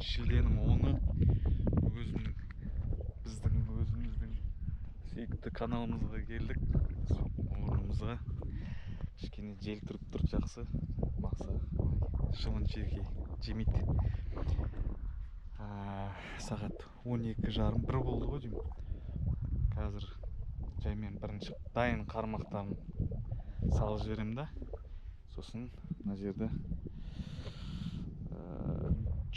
Шілденің 10-ы. Өзімнің, біздің өзіміздің сүйікті каналымызға келдік. Орнымызға. Кішкене жел тұрып тұр, жақсы. Бақса, шыбын шіркей жемейді. Сағат 12:30, бір болды ғой деймін. Қазір жаймен бірінші дайын қармақтарын салып жіберемін да. Сосын мына жерді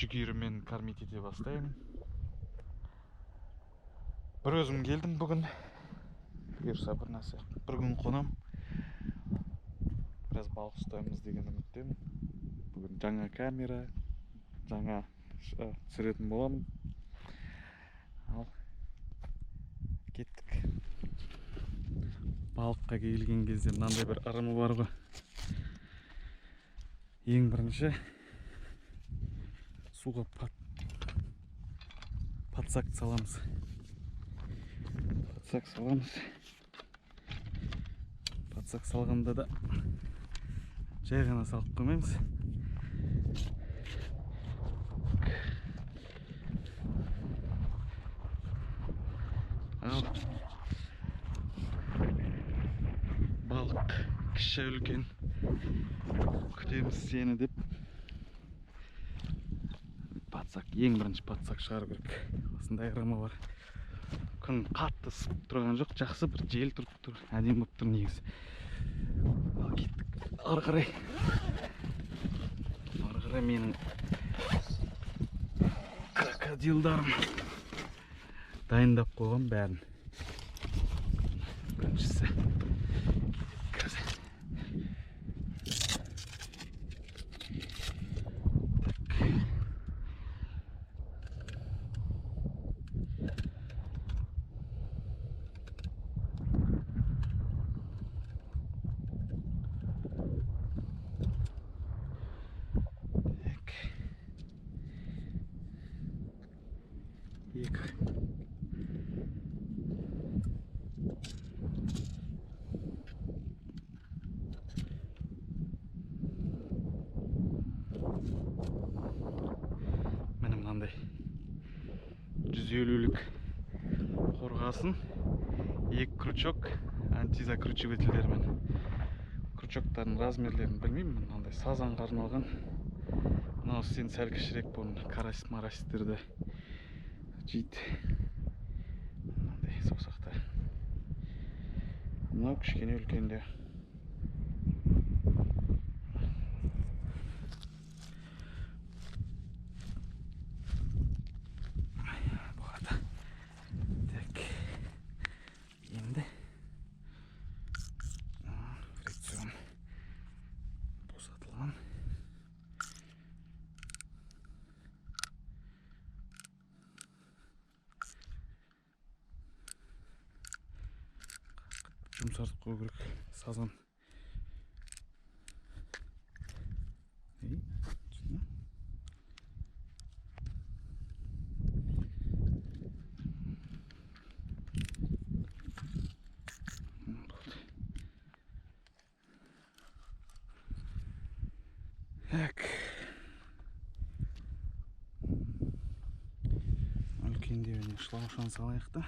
жүгерімен кормить ете бастаймын. Бір өзім келдім бүгін. Бұйырса бір нәрсе. Бір күн қонам. Біраз балық ұстаймыз деген үміттемін. Бүгін жаңа камера, жаңа түсіретін боламын. Ал кеттік. Балыққа келген кезде мынандай бір ырымы бар ғой. Ең бірінші суға подсак саламыз. Подсак саламыз. Подсак салғанда да жай ғана салып қоймаймыз. Ал балық кіші үлкен күтеміз сені деп подсак, ең бірінші подсак шығару керек. Осындай ырымы бар. Күн қатты ысып тұрған жоқ, жақсы бір жел тұрып тұр, әдемі болып тұр негізі. Ал кеттік ары қарай. Ары қарай менің крокодилдарым дайындап қойған бәрін. Біріншісі қазір. Екі. Міне мынандай жүз елулік қорғасын, екі крючок антизакручивательдермен. Крючоктардың размерлерін білмеймін, мынандай сазанға арналған. Мынау сен сәл кішірек бұны карась марастерді жейді. Мынандай саусақта. Мынау кішкене үлкендеу. Болады. Так. Енді фрикцион босатылған. Жұмсартып қою керек сазан. Ей, түсті ме? Так. Үлкендеуіне шлаушан салайық та.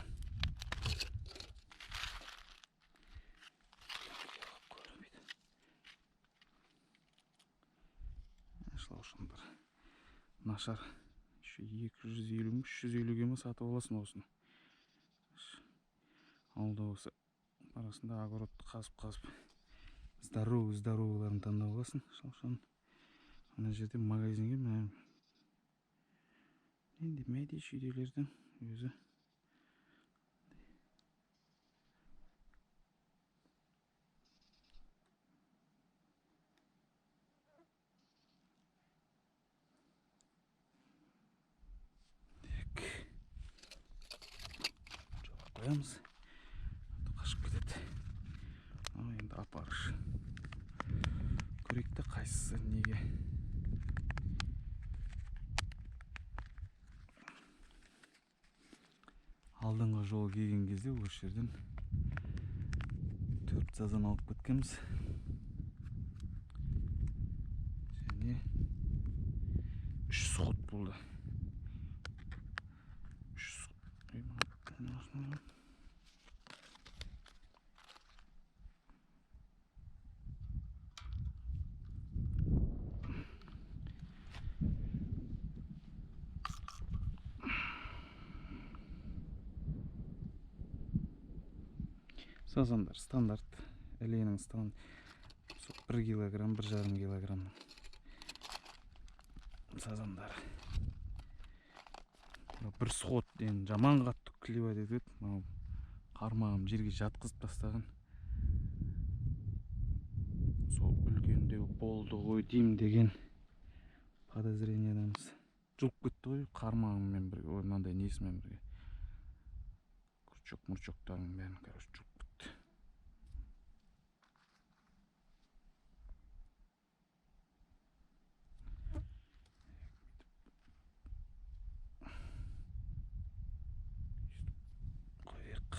Шлаушандар нашар. Еще екі жүз елу ме, үш жүз елуге ме сатып аласың осыны. Ауылда осы арасында огородты қазып-қазып здоровый здоровыйларын таңдап аласың шлаушан. Ана жерде магазинге мә енді мәде шүйделердің өзі. Қоямыз. Қашып кетеді. Ал енді апарыш. Көрейік те қайсысы неге. Алдыңғы жолы келген кезде осы жерден 4 сазан алып кеткенбіз. Және 3 сход болды. Сазандар стандарт. Іленің 1 килограмм, 1,5 килограмм сазандар. Бір сход енді жаман қатты клевать етеді. Мынау қармағым жерге жатқызып тастаған. Сол үлкендеу болды ғой деймін деген подозрениядамыз. Жұлып кетті ғой қармағыммен бірге, ой, мынандай несімен бірге. Крючок, мұрчоктардың бәрін, короче, жұлып кетті. Қояйық.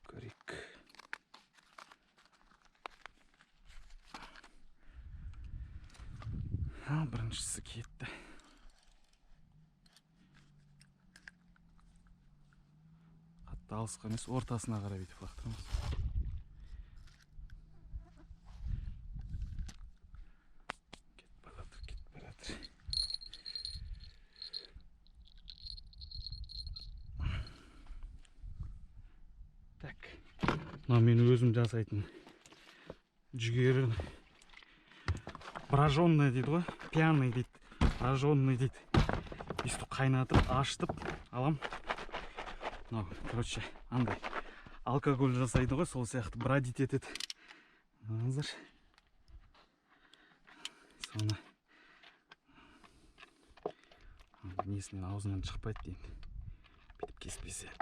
Көрейік. Біріншісі кетті. Қатты алысқа емес, ортасына қарай бүйтіп лақтырамыз. Кетіп баратыр, кетіп баратыр. Так. Мынау мен өзім жасайтын жүгері. Броженный дейді ғой, пьяный дейді, броженный дейді. Өйстіп қайнатып, ашытып алам. Мынау, короче, андай алкоголь жасайды ғой, сол сияқты бродить етеді. Қараңыздаршы. Соны несінен аузынан шықпайды деймін. Бүйтіп кеспесе.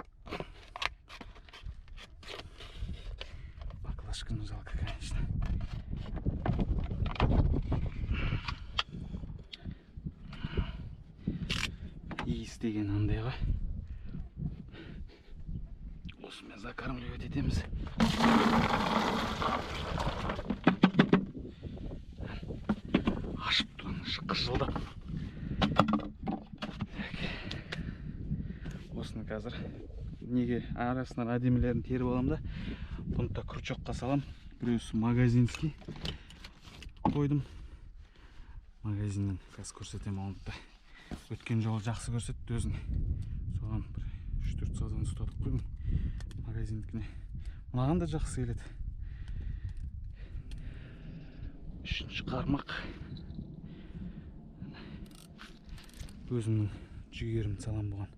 Баклажканы жалко, конечно. Иіс деген андай ғой. Осымен закармливать етеміз. Ашып тұрған қыжылдап. Осыны қазір неге арасынан әдемілерін теріп аламын да, бұны да крючокқа салам. Біреусі магазинский қойдым. Магазиннен қазір көрсетемін оны да. Өткен жолы жақсы көрсетті өзін. Соған бір үш-төрт сазан ұстатып қойдым магазиндікіне. Мынаған да жақсы келеді. Үшінші қармақ. Өзімнің жүгерімді салам бұған.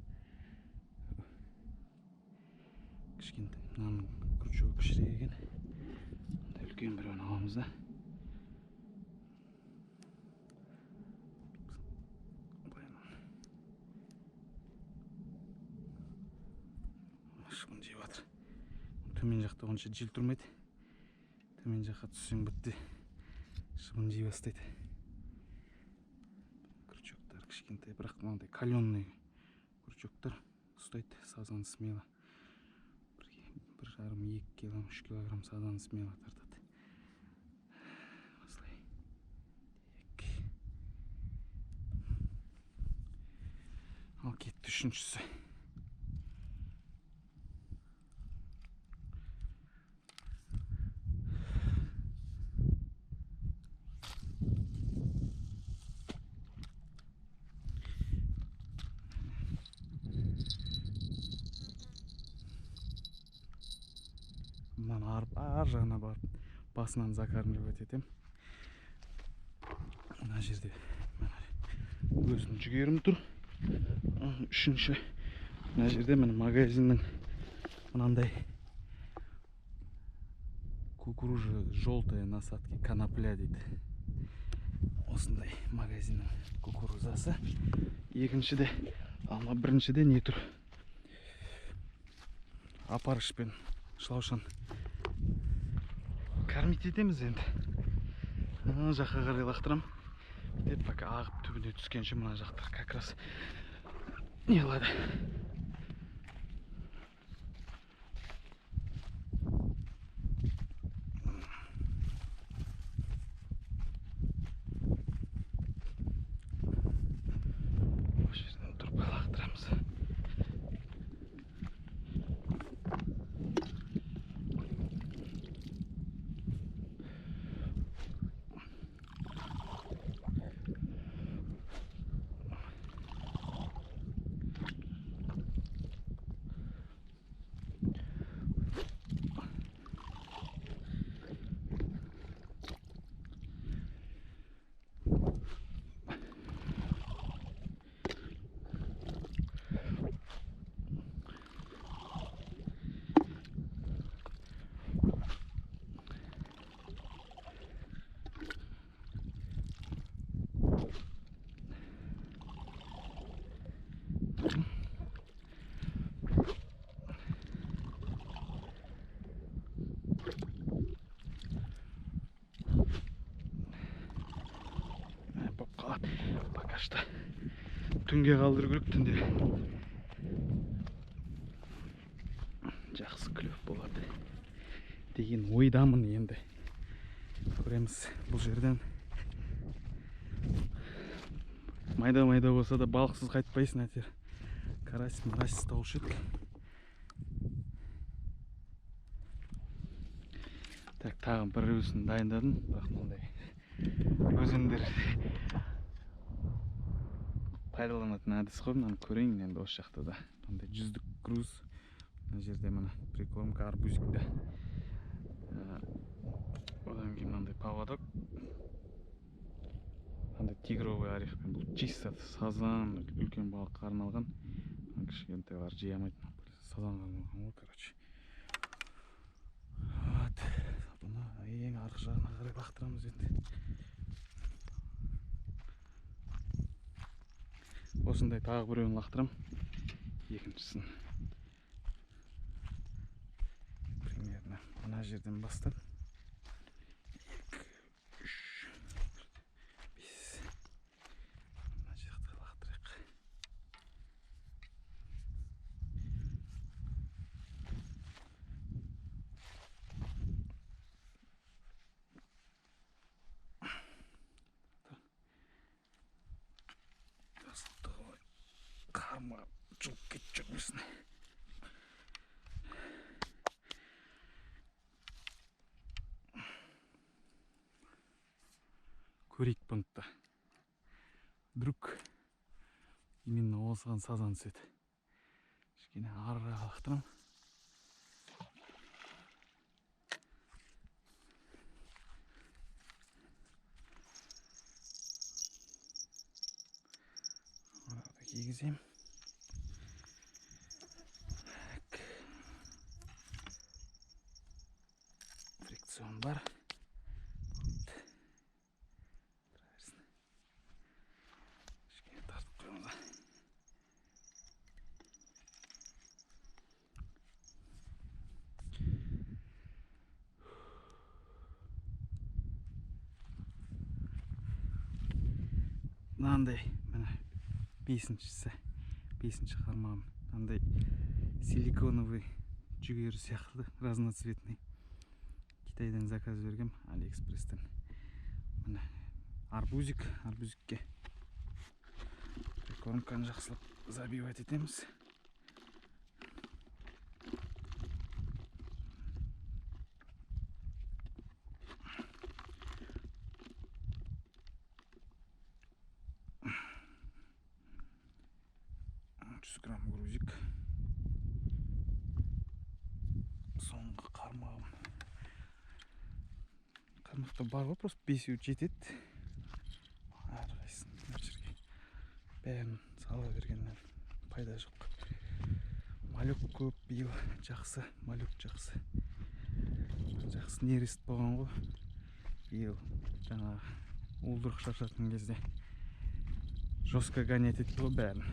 Кішкентай мынаның крючогы кішірек екен. Мындай үлкен біреуін аламыз да. Шыбын жеп жатыр. Төмен жақта онша жел тұрмайды. Төмен жаққа түссең бітті. Шыбын жей бастайды. Крючоктар кішкентай, бірақ мынандай каленый крючоктар ұстайды сазан смело. Бір жарым, екі килограмм, үш килограмм сазан смело тартады. Осылай. Так. Ал кетті үшіншісі. Мынаны ар жағына барып басынан закармливать етем. Мына жерде өзімнің жүгерім тұр. Үшінші мына жерде міне магазиннің мынандай кукуруза желтая насадки конопля дейді. Осындай магазиннің кукурузасы. Екіншіде, ал мына біріншіде не тұр? Апарышпен шылаушан кормить етеміз енді. Ана жаққа қарай лақтырам. Деп пока ағып түбіне түскенше мына жақта как раз не қылады. Осы жерден тұрып лақтырамыз. Пока что түнге қалдыру керек, түнде жақсы клев болады деген ойдамын енді. Көреміз бұл жерден. Майда-майда болса да балықсыз қайтпайсың әйтеуір. Карась, марась ұстаушы едік. Так, тағы біреусін дайындадым, бірақ мынандай өзендер пайдаланатын әдіс қой, мынаны көрейін енді осы жақта да. Мынандай жүздік груз. Мына жерде мына прикормка арбузикті. Одан кейін мынандай поводок. Мынандай тигровый орехпен, бұл чисто сазан, үлкен балыққа арналған. Мына кішкентайлар жей алмайды, сазанға арналған ғой, короче. Вот. Бұны ең арғы жағына қарай лақтырамыз енді. Осындай тағы біреуін лақтырам. Екіншісін. Примерно мына жерден бастап. 2, 3, 4, 5. Мына жақта лақтырайық. Қарма жұлып кетіп жүрмесін. Көрейік бұны да. Вдруг именно осыған сазан түседі. Кішкене арырақ лақтырам. Арада кигіземін. Так. Фрикцион бар. Кішкене тартып қоямыз. Мынандай міне бесіншісі, бесінші қармағым. Мынандай силиконовый жүгері сияқты, разноцветный. Китайдан заказ бергем, Алиэкспресстен. Міне арбузик, арбузикке прикормканы жақсылап забивать етеміз. 100 грамм грузик. Соңғы қармағым. Қармақта бар ғой, просто бесеу жетеді. Әрқайсысын бір жерге бәрін сала бергеннен пайда жоқ. Малек көп биыл, жақсы, малек жақсы. Жақсы нерест болған ғой. Биыл жаңағы уылдырық шашатын кезде жестко гонять етті ғой бәрін.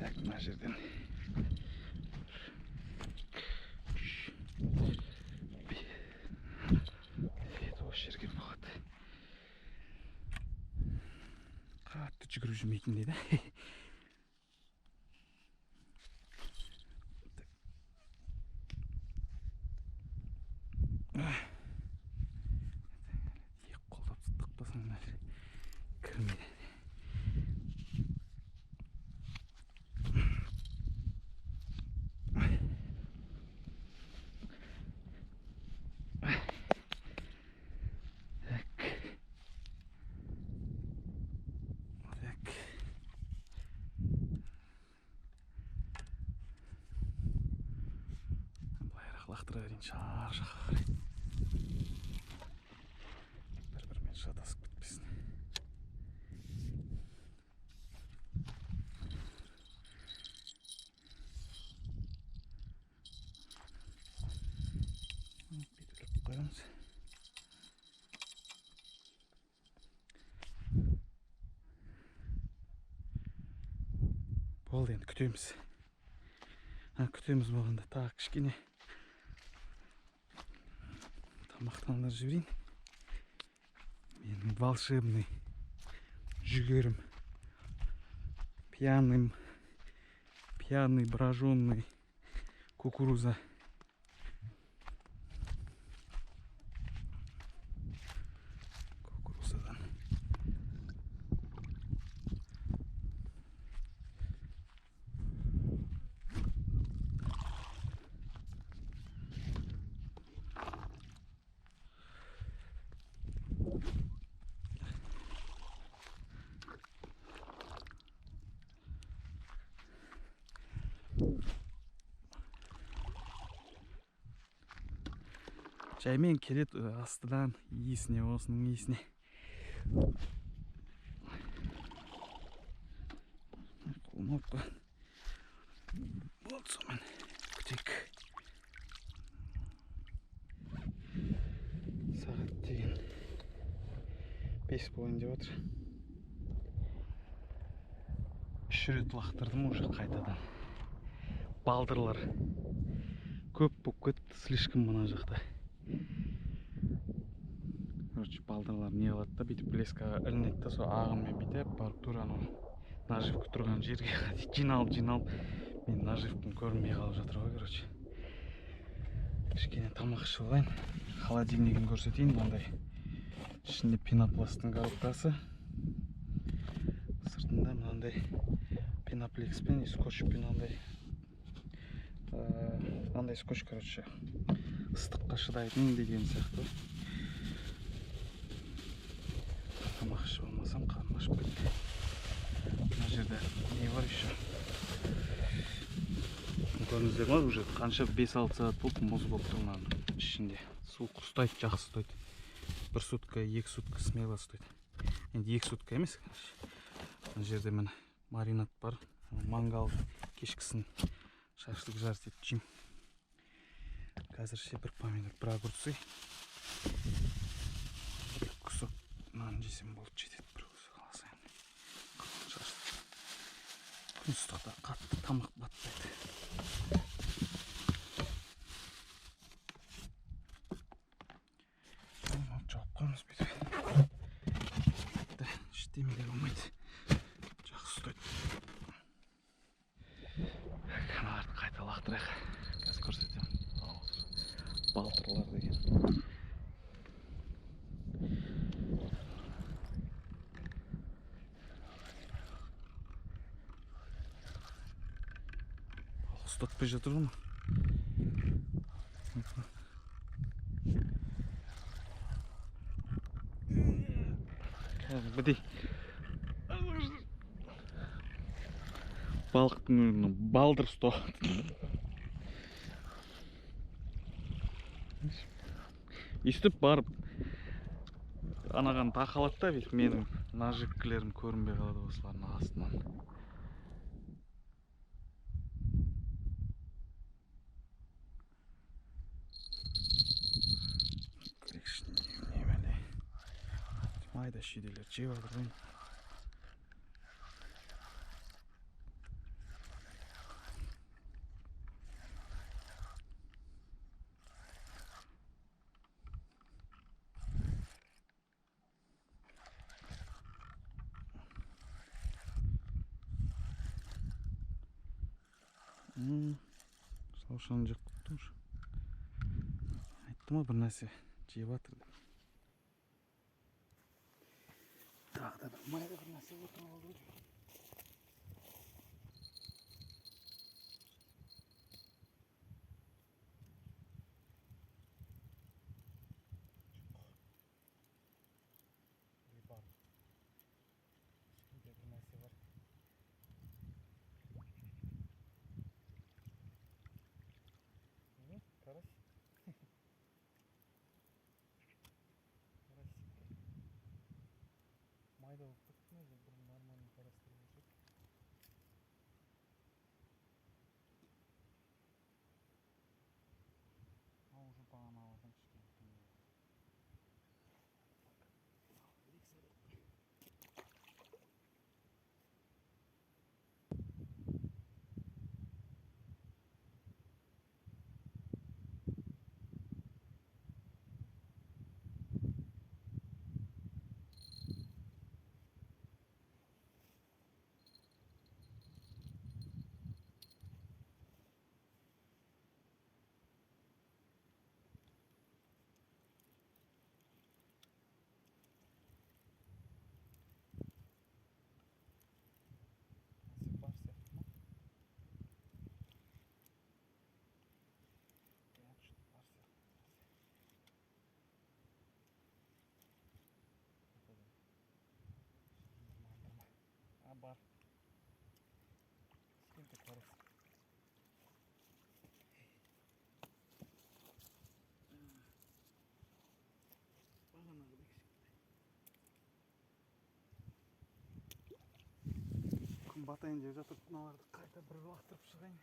Так, мына жерден. Осы жерге болады. Қатты жүгіріп жүрмейтін дейді. Екі қолдап тықпасаң кірмейді. Лақтыра берейінші ар жаққа қарай. Бір-бірімен шатасып кетпесін. Бүйтіп іліп қоямыз. Болды, енді күтеміз. Күтеміз болғанда тағы кішкене тамақтандырып жіберейін. Менің волшебный Жүгерім. Пьяным. Пьяный, броженный кукуруза. Кукурузадан. Жаймен келеді астыдан иісіне, осының иісіне. Қолым алып қойған. Болды, сонымен күтейік. Сағат деген 5 болайын деп отыр. 3 рет лақтырдым уже қайтадан. Балдырлар көп болып кетті, слишком мына жақта. Короче, балдырлар не қылады да, бүйтіп лескаға ілінеді да, сол ағыммен бүйтіп барып тура анау наживка тұрған жерге жиналып, жиналып, мен наживкам көрінбей қалып жатыр ғой, короче. Кішкене тамақ ішіп алайын. Холодильнигін көрсетейін, мынандай. Ішінде пенопласттың коробкасы. Сыртында мынандай пеноплекспен и скотчпен мынандай. Мынандай скотч, короче, ыстыққа шыдайтын деген сияқты. Тамақ ішіп алмасам қарным ашып кетті. Мына жерде не бар еще? Көрдіңіздер ма, уже қанша 5-6 сағат болып мұз болып тұр мынаның ішінде. Суық ұстайды, жақсы ұстайды. 1 сутка, 2 сутка смело ұстайды. Енді 2 сутка емес, короче. Мына жерде міне маринад бар. Мангал кешкісін шашлык жарить етіп жеймін. Қазірше бір помидор, бір огурцы. Бір кусок нан жесем болды, жетеді бір кусок алса енді. Шашлык. Күн ыстықта қатты тамақ батпайды. Жауып қоямыз бүйтіп. Ештеме де болмайды. Жақсы ұстайды. Аналарды қайта лақтырайық. Қазір көрсетемін. Балтырлар деген. Балық ұстатпай жатыр ғой. Кәдімгідей. Балықтың орнына балдыр ұстап. Өйстіп барып анаған тақалады да, бүйтіп менің наживкілерім көрінбей қалады осылардың астынан. Көрейікші, не бәле. Майда шүйделер жеп жатыр ғой. Шаушаны жеп қойыпты уже. Айттым ғой, бір нәрсе жеп жатыр деп. Тағы да бір майда бір нәрсе отырып алды ғой. Бар. Кішкентай бір нәрсе бар. Карась. Карасик. Майда болып кетті ме, бұрын нормальный карастар болушы еді. Мынау уже бағаналардан кішкене үлкен. Бар. Кішкентай карась. Бағанағыдай кішкентай. Күн батайын деп жатыр. Мыналарды қайта бір лақтырып шығайын.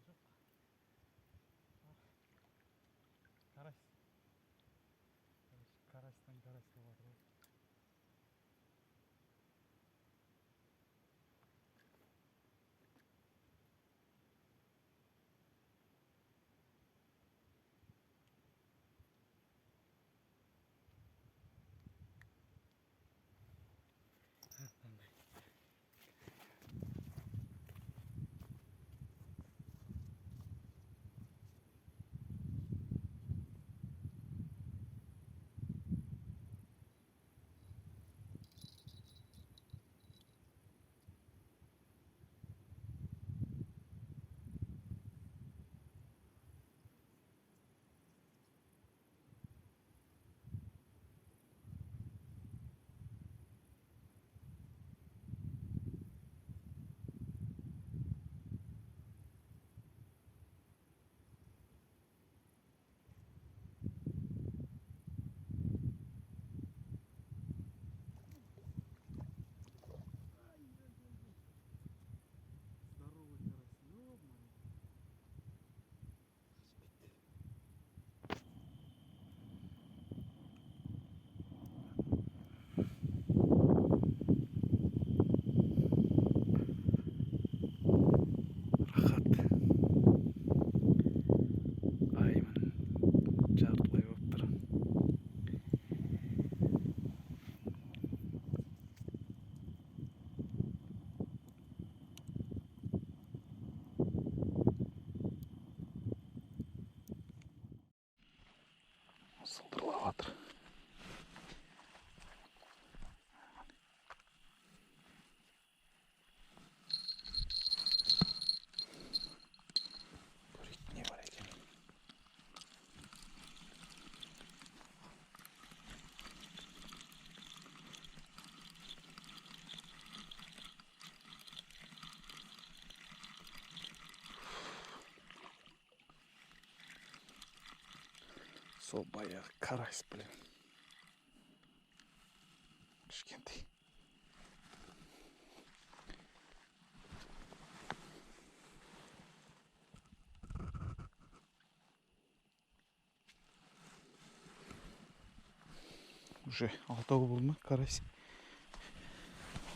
Жоқ. Карась. Карастан карась болып жатыр ғой. Мынандай. Сылдырлап жатыр. Көрейік, не бар екен. Сол баяғы карась, блин. Кішкентай. Уже алтау болды ма карась?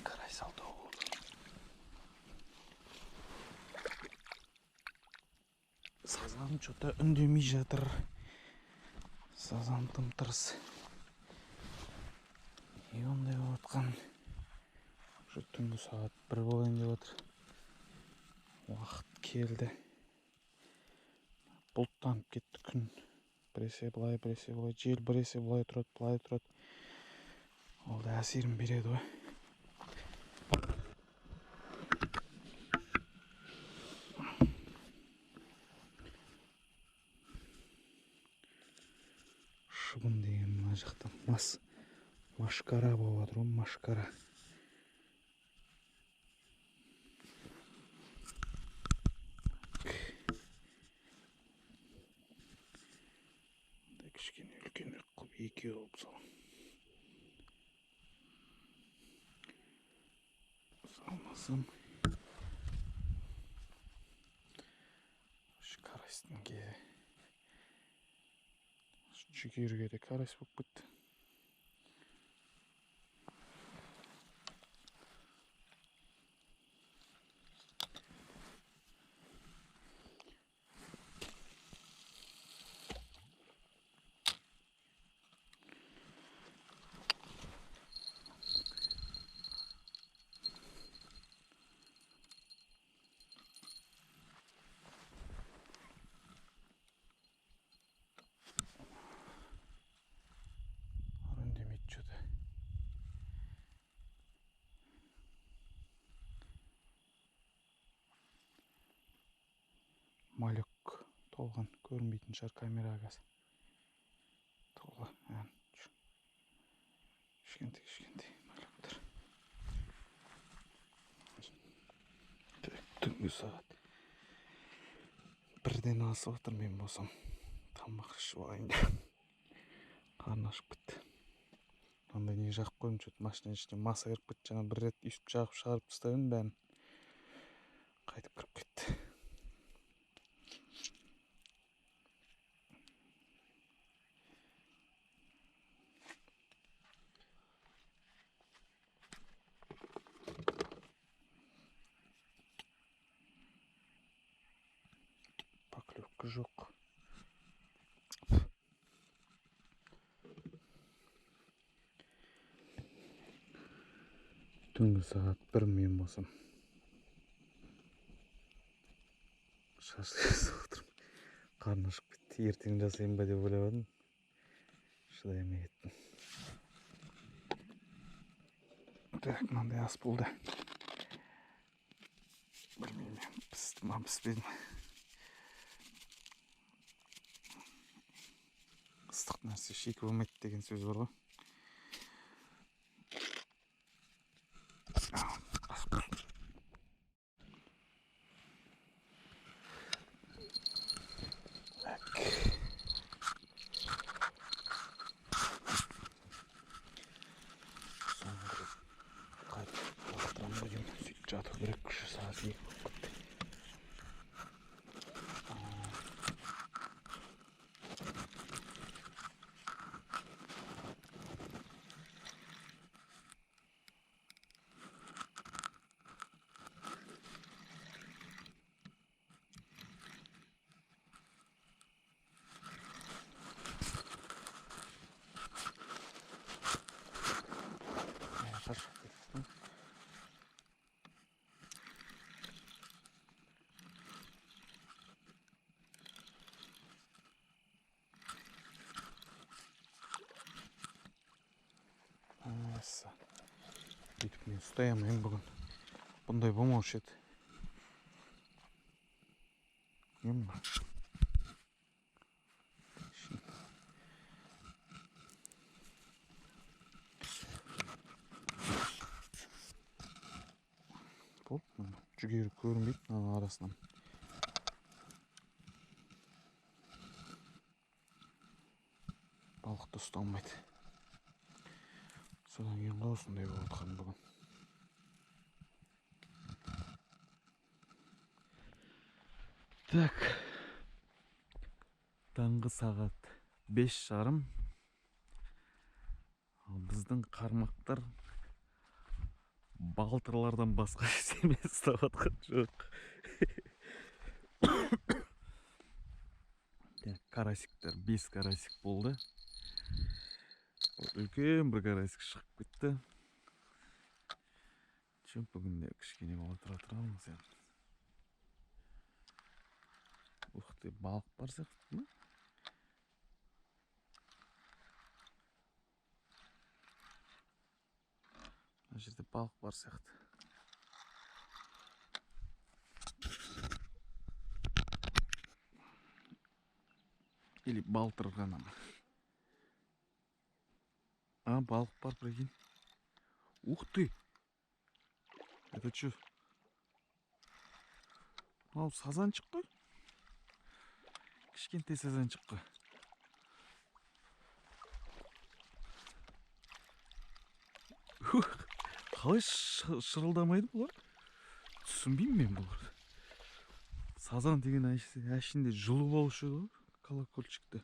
Карась алтау болды. Сазан что-то үндемей жатыр. Сазан тым тырыс. Не ондай болып жатқан? Уже түнгі сағат 1 болайын деп отыр. Уақыт келді. Бұлттанып кетті күн. Біресе былай, біресе былай, жел біресе былай тұрады, былай тұрады. Ол да әсерін береді ғой. Шыбын деген мына жақта машқара болып жатыр ғой, машқара. Мындай кішкене үлкенірек қылып екеу қылып салмасам. Şu карастың кезі. Жүгеріге де карась болып кетті. Что-то. Малек толған, көрінбейтін шығар камераға қазір. Толы, ән, кішкентай кішкентай малектер. Түнгі сағат 1-ден асып жатыр, мен болсам тамақ ішіп алайын деп. Қарны ашып кетті. Андай не жағып қойдым, что-то машинаның ішіне маса кіріп кетті. Жаңа бір рет өйстіп жағып шығарып тастап едім бәрін. Қайтып кіріп кетті. Поклевка жоқ. Түнгі сағат 1, мен болсам шашлык жасап отырмын. Қарным ашып кетті. Ертең жасайын ба деп ойлап едім, шыдай алмай кеттім. Так, мынандай ас болды. Білмеймін, пісті ма, піспеді ма. Ыстық нәрсе шикі болмайды деген сөз бар ғой. Жату керек, күші сағат 2 болып кетті. Мәссә. Бүйтіп мен ұстай алмаймын бүгін. Бұндай болмаушы еді. Не мынау? Болды, мына жүгері көрінбейді мынаның арасынан. Балықты ұсталмайды. Содан кейін ғой осындай болып жатқан бүгін. Так. Таңғы сағат 5:30. Ал біздің қармақтар балтырлардан басқа ештеме ұстап жатқан жоқ. Так, карасиктер, 5 карасик болды. Үлкен бір карасик шығып кетті. Чөп, бүгін де кішкене бала тұра тұрамыз енді. Ух ты, балық бар сияқты ма? Мына жерде балық бар сияқты. Или балтыр ғана ма? А, балық бар, прикинь. Ух ты! Это чё? Мынау сазанчик қой. Кішкентай сазанчик қой. Ух, қалай шырылдамайды бұлар? Түсінбеймін мен бұларды. Сазан деген әшінде жұлып алушы еді ғой, колокольчикті.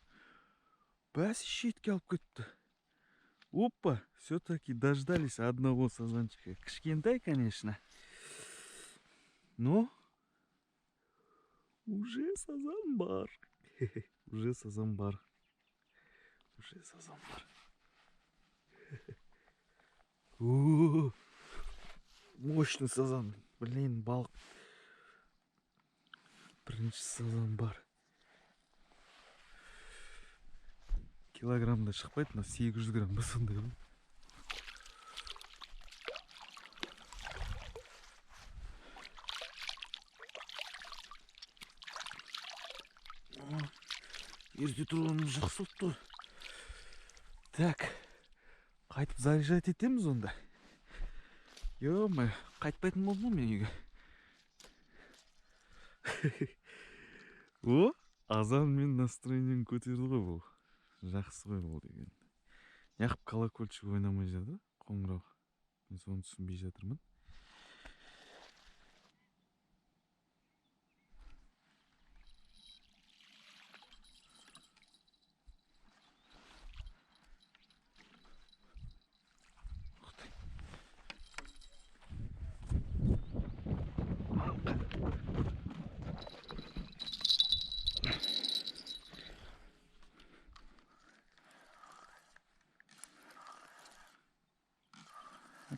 Бәсе шетке алып кетті. Опа, все-таки дождались одного сазанчика. Кішкентай, конечно. Но уже сазан бар. Уже сазан бар. Уже сазан бар. О, мощный сазан. Блин, балық. Бірінші сазан бар. Килограммда шықпайды, мына 800 грамм ба сондай ғой. Ерте тұрғанымыз жақсы болды ғой. Так, қайтып заряжать етеміз онда. Ё-моё, қайтпайтын болдым ғой мен үйге. О, азан мен настроениені көтерді ғой бұл. Жақсы ғой бұл деген. Неғып колокольчик ойнамай жатыр, қоңырау. Мен соны түсінбей жатырмын.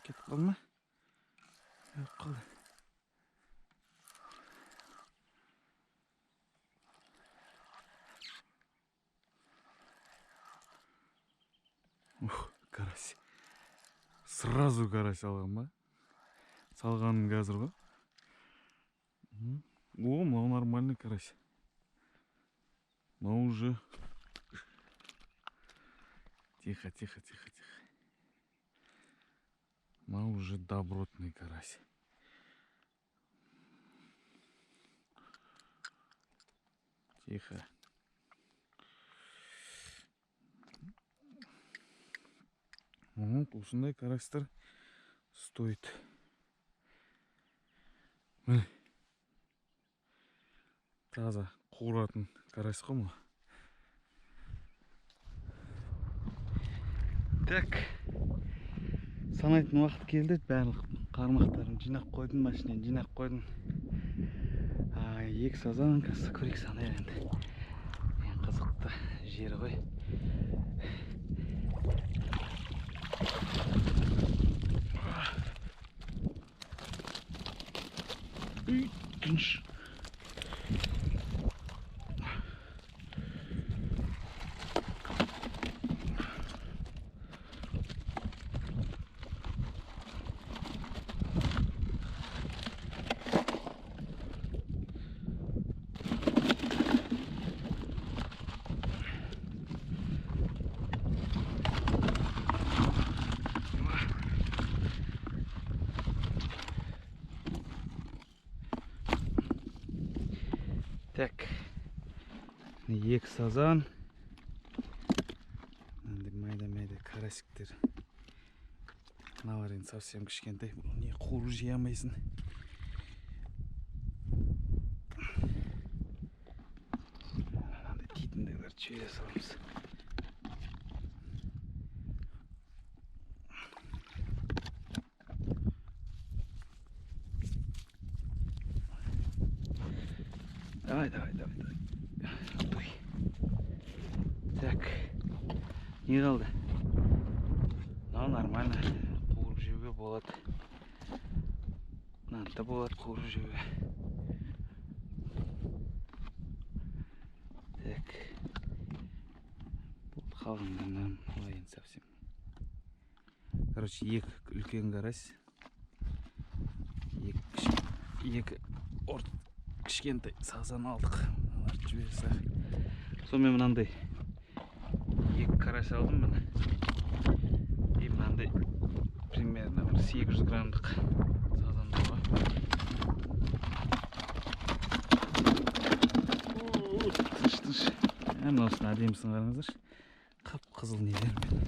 Кетіп қалды ма? Жоқ, қалды. Ух, карась. Сразу карась алған ба? Салғаным қазір ғой. О, мынау нормальный карась. Мынау уже. Тихо, тихо, тихо, тихо. Мынау уже добротный карась. Тихо. Вот, осындай карастар стоит. Міне. Таза қуыратын карась қой мынау. Так. Санайтын уақыт келді. Барлық қармақтарын жинап қойдым, машинаны жинап қойдым. Екі сазан, қазір көрейік санайық енді. Ең қызықты жері ғой. Үй, тыныш. Міне 2 сазан. Мынандай майда-майда карасиктер. Мыналар енді совсем кішкентай. Бұны не қуырып жей алмайсың. Мынандай титіндейлерді жібере саламыз. Давай, давай, давай, давай. Ой. Так. Не қалды? Мынау нормально. Қуырып жеуге болады. Мынаны да болады қуырып жеуге. Так. Болды, қалғандарынан олай енді совсем. Короче, 2 үлкен карась. 2 орта кішкентай сазан алдық. Мыналарды жібере салайық. Сонымен мынандай 2 карась алдым міне. И мынандай примерно бір 800 граммдық сазандар бар. Тыныш, тыныш. Мынаусын әдемісін қараңыздаршы. Қып-қызыл нелермен.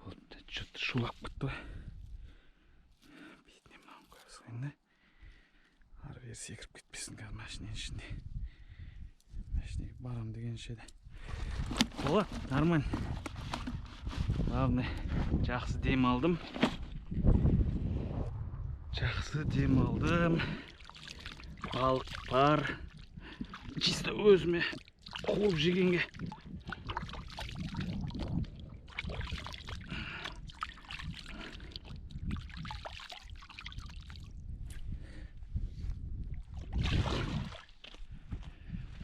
Болды, чё-то шулап кетті ғой. Бетіне мынаны қоя салайын да. Ары бері секіріп кетпесін қазір машинаның ішінде. Машинаға барам дегенше де. Болады, нормально. Главное, жақсы дем алдым. Жақсы дем алдым. Балық бар. Чисто өзіме қуып жегенге.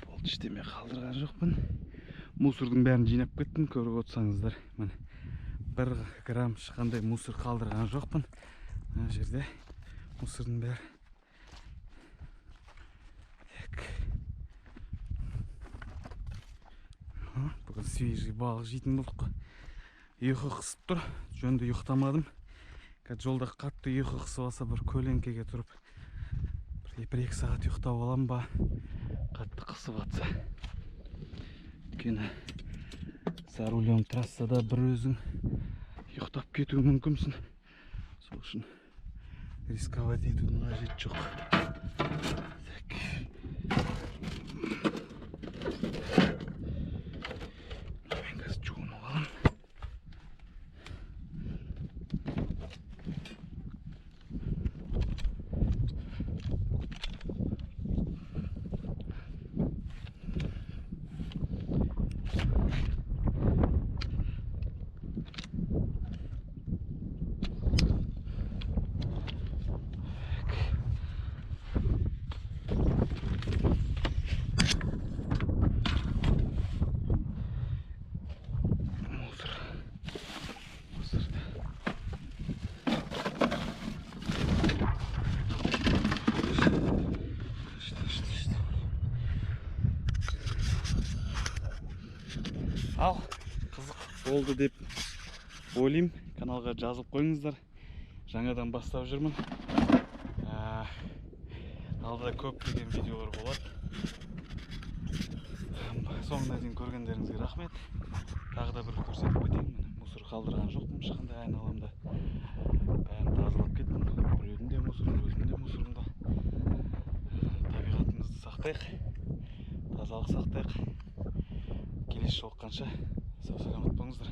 Болды, ештеме қалдырған жоқпын. Мусордың бәрін жинап кеттім, көріп отырсаңыздар. Міне, 1 грамм ешқандай мусор қалдырған жоқпын. Мына жерде мусордың бәрі. Так. Бүгін свежий балық жейтін болдық қой. Ұйқы қысып тұр, жөнді ұйықтамадым. Қазір жолда қатты ұйқы қысып алса, бір көлеңкеге тұрып, бір екі сағат ұйықтап аламын ба, қатты қысып атса. Өйткені за рулем трассада бір өзің ұйықтап кетуі мүмкінсің. Сол үшін рисковать етудің қажеті жоқ. Так. Мен қазір жуынып аламын. Ал, қызық болды деп ойлаймын. Каналға жазылып қойыңыздар. Жаңадан бастап жүрмін. Алда көптеген видеолар болады. Соңына дейін көргендеріңізге рахмет. Тағы да бір көрсетіп өтейін. Міне, мусор қалдырған жоқпын ешқандай айналамда. Бәрін тазалап кеттім. Біреудің де мусорын, өзімнің де мусорымды. Табиғатымызды сақтайық. Тазалық сақтайық. Келесі жолыққанша сау саламат болыңыздар.